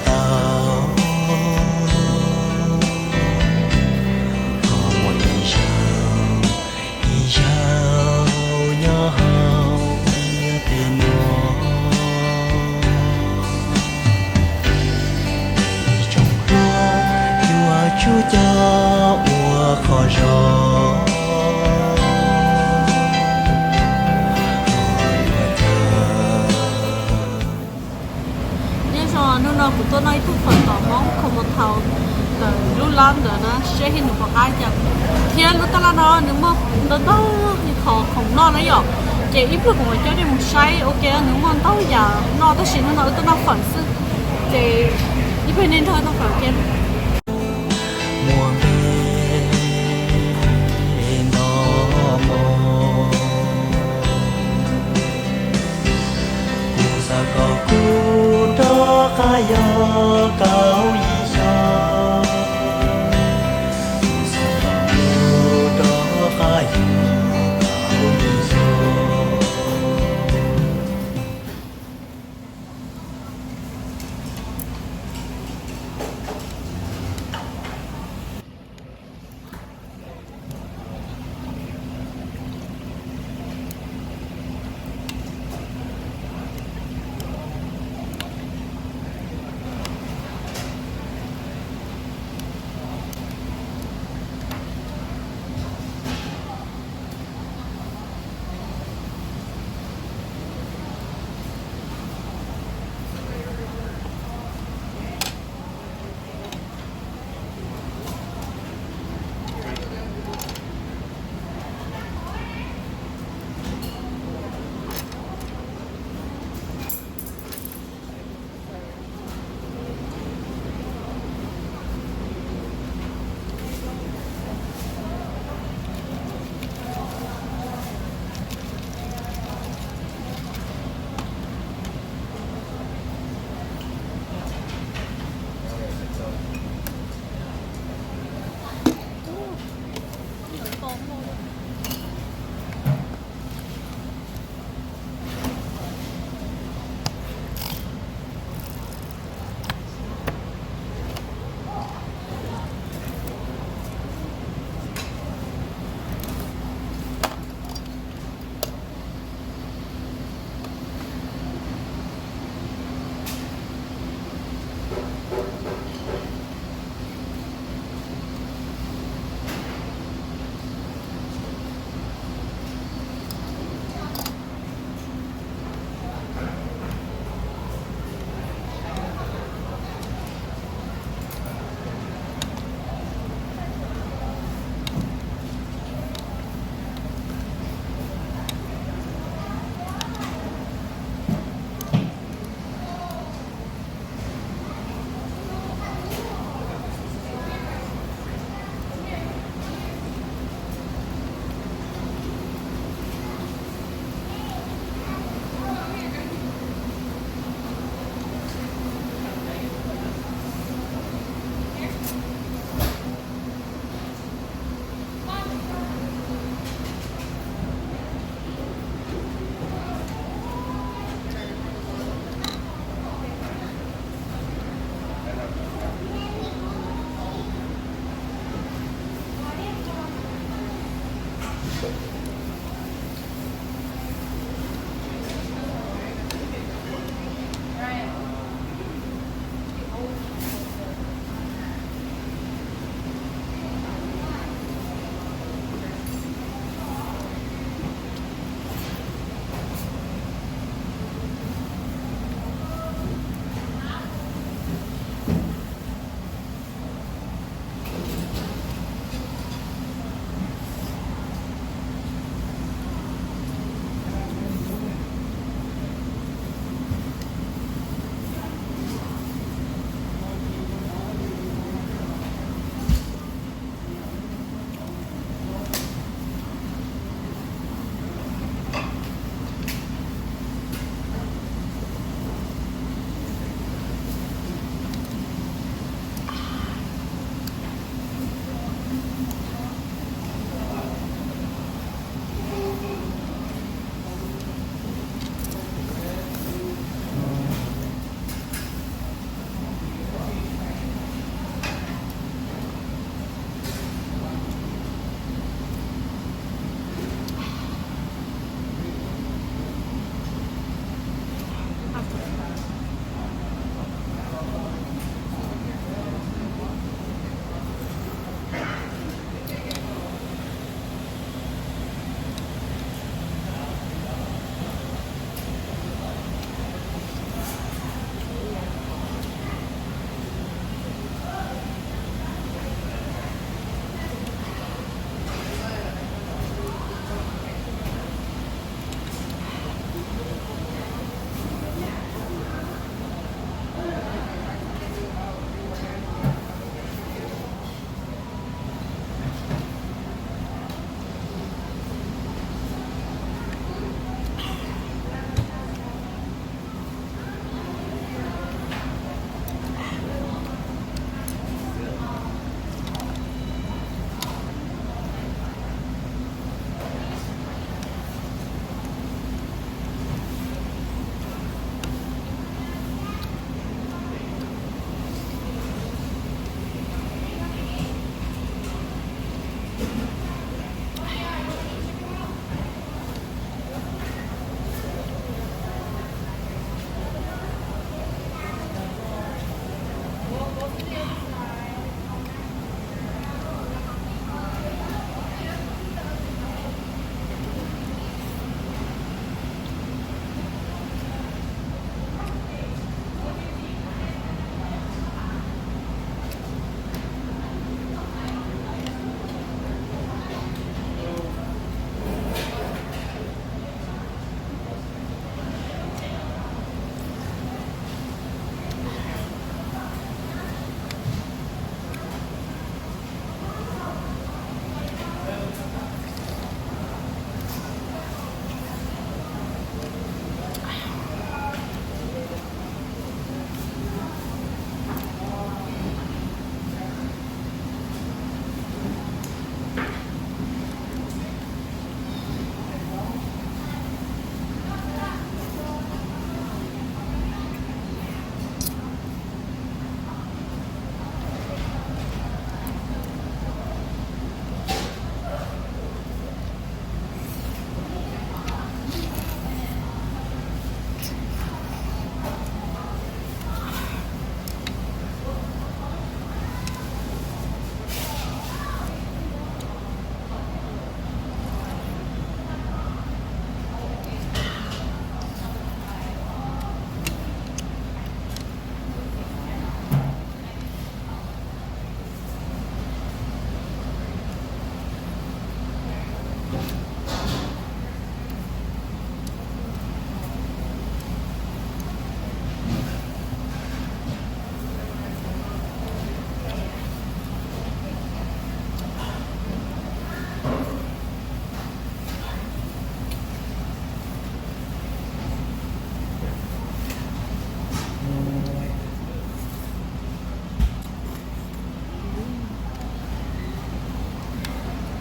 tau, koj muaj ib zaug, ib zaug nyob hauv tiaj teb no. Ib tsoom hluas yuav tsum coj ua qhov zoo. Nyob zoo, hnub no kuv tuaj noj ib tug fawm tom Hmoob Kho Mus Thau ntawm lub lab ntawd na, seb nws puas qab cas. Thiab lub taj laj no nws muaj ntau ntau qhov khoom noj na yom. Ces ib pliag kuv mam coj nej mus saib ua ke, nws muaj ntau yam noj tab sis hnub no wb tuaj noj fawm xwb. Ces ib pliag nej nrog wb noj fawm ua ke. Muaj npe nto moo, kuv xav kom kuv rov qab yog kaum yim xyoo, kuv xav kom kuv rov qab yog kaum yim xyoo.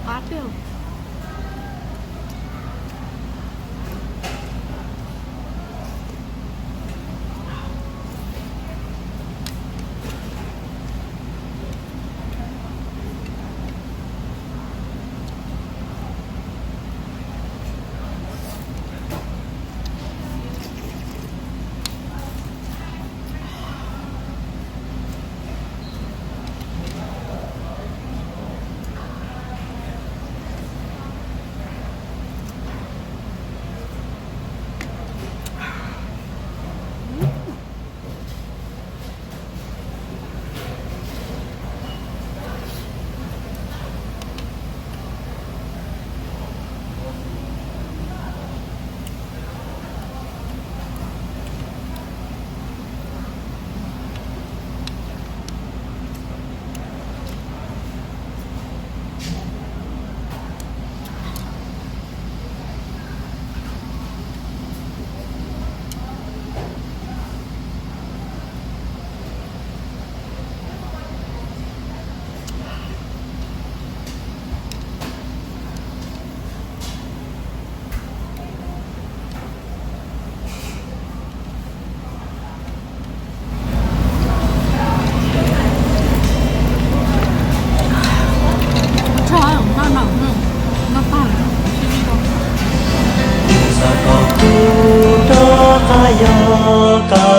Qab tiag. Tag, noj noj noj tag, sib ntsib dua. Xav kom kuv rov qab yog koj